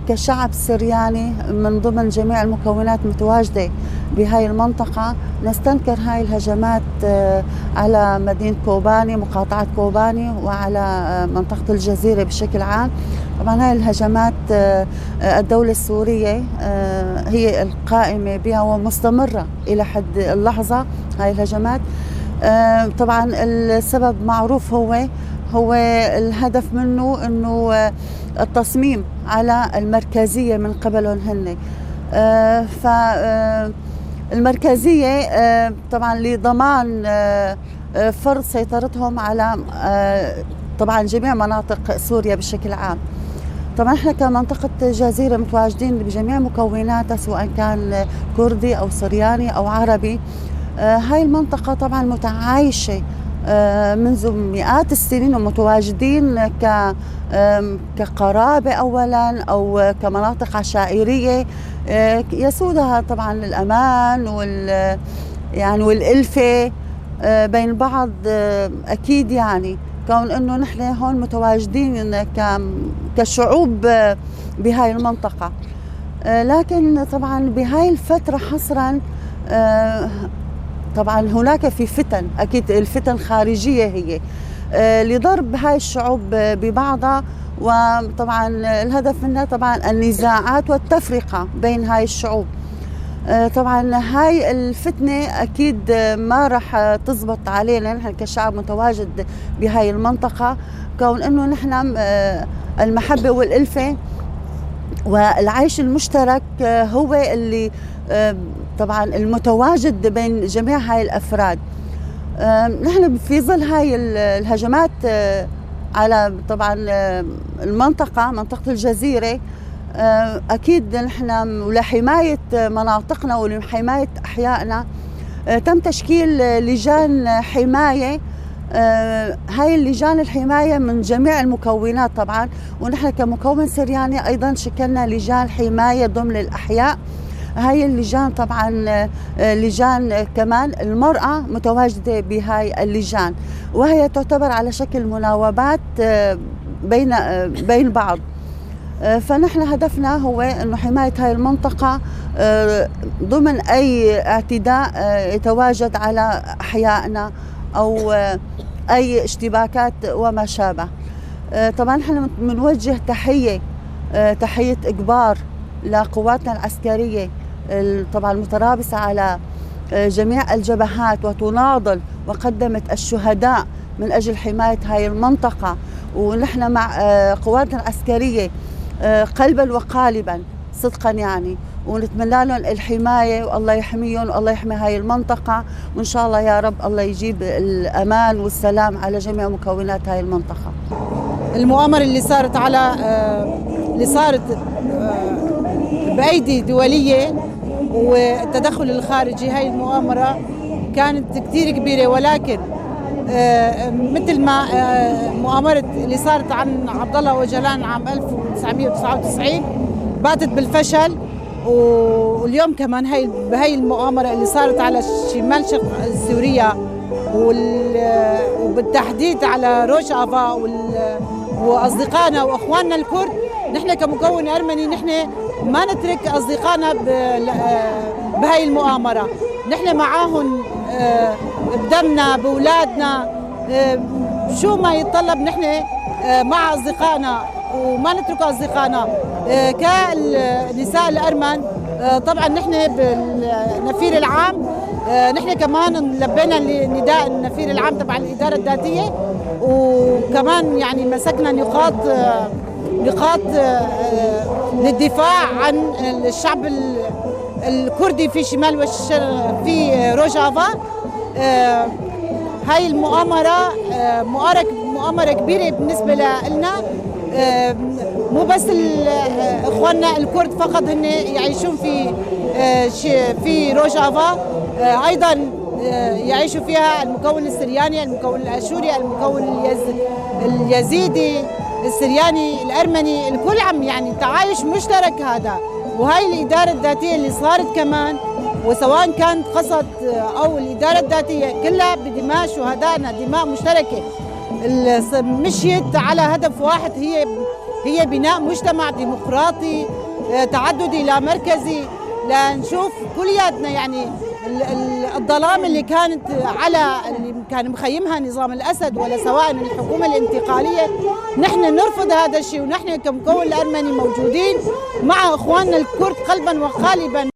كشعب سرياني من ضمن جميع المكونات المتواجدة بهاي المنطقة نستنكر هاي الهجمات على مدينة كوباني، مقاطعة كوباني، وعلى منطقة الجزيرة بشكل عام. طبعا هاي الهجمات الدولة السورية هي القائمة بها ومستمرة إلى حد اللحظة هاي الهجمات. طبعا السبب معروف، هو الهدف منه أنه التصميم على المركزية من قبلهم هن. ف المركزية طبعا لضمان فرض سيطرتهم على طبعا جميع مناطق سوريا بشكل عام. طبعا احنا كمنطقة جزيرة متواجدين بجميع مكوناتها، سواء كان كردي أو سرياني أو عربي. هاي المنطقة طبعا متعايشة منذ مئات السنين، ومتواجدين كقرابة أولا أو كمناطق عشائرية يسودها طبعا الأمان يعني والألفة بين بعض. أكيد يعني كون أنه نحن هون متواجدين كشعوب بهاي المنطقة، لكن طبعا بهاي الفترة حصرا طبعا هناك في فتن، أكيد الفتن خارجية هي لضرب هاي الشعوب ببعضها، وطبعا الهدف منها طبعا النزاعات والتفرقة بين هاي الشعوب. طبعا هاي الفتنة أكيد ما راح تزبط علينا نحن كشعب متواجد بهاي المنطقة، كون أنه نحن المحبة والألفة والعيش المشترك هو اللي طبعا المتواجد بين جميع هاي الأفراد. نحن في ظل هاي الهجمات على طبعا المنطقة، منطقة الجزيرة، أكيد نحن ولحماية مناطقنا ولحماية أحيائنا تم تشكيل لجان حماية. هاي اللجان الحماية من جميع المكونات طبعا، ونحن كمكون سرياني أيضا شكلنا لجان حماية ضمن الأحياء. هاي اللجان طبعا لجان كمان المرأة متواجدة بهاي اللجان، وهي تعتبر على شكل مناوبات بين بعض. فنحن هدفنا هو أنه حماية هاي المنطقة ضمن أي اعتداء يتواجد على أحيائنا أو أي اشتباكات وما شابه. طبعا نحن بنوجه تحية إجبار لقواتنا العسكرية طبعا المترابصة على جميع الجبهات وتناضل وقدمت الشهداء من أجل حماية هاي المنطقة، ونحن مع قواتنا العسكرية قلبا وقالبا صدقا يعني، ونتمنى لهم الحماية والله يحميهم والله يحمي هاي المنطقة، وإن شاء الله يا رب الله يجيب الأمان والسلام على جميع مكونات هاي المنطقة. المؤامرة اللي صارت على اللي صارت بأيدي دولية والتدخل الخارجي، هاي المؤامرة كانت كثير كبيرة، ولكن مثل ما مؤامرة اللي صارت عن عبد الله أوجلان عام 1999 باتت بالفشل، واليوم كمان هاي المؤامرة اللي صارت على شمال شرق سوريا وبالتحديد على روج آفا وأصدقائنا وأخواننا الكرد. نحن كمكون أرمني نحن ما نترك أصدقائنا بهاي المؤامرة، نحن معاهم بدمنا بأولادنا، شو ما يتطلب نحن مع أصدقائنا وما نترك أصدقائنا. كالنساء الأرمن طبعا نحن بالنفير العام، نحن كمان لبينا نداء النفير العام تبع الإدارة الذاتية، وكمان يعني مسكنا نقاط للدفاع عن الشعب الكردي في شمال والشرق في روجافا. هاي المؤامرة مؤامرة كبيرة بالنسبة لنا، مو بس اخواننا الكرد فقط هن يعيشون في روجافا، ايضا يعيشوا فيها المكون السرياني، المكون الاشوري، المكون اليزيدي، السرياني، الارمني، الكل عم يعني تعايش مشترك هذا. وهي الادارة الذاتية اللي صارت كمان، وسواء كانت قصد او الادارة الذاتية كلها بدماء شهدائنا، دماء مشتركة مشيت على هدف واحد، هي هي بناء مجتمع ديمقراطي تعددي لا مركزي، لنشوف كلياتنا يعني الظلام اللي كانت على اللي كان مخيمها نظام الأسد ولا سواء الحكومة الانتقالية. نحن نرفض هذا الشيء، ونحن كمكون الأرمني موجودين مع إخواننا الكرد قلبا وقالبا.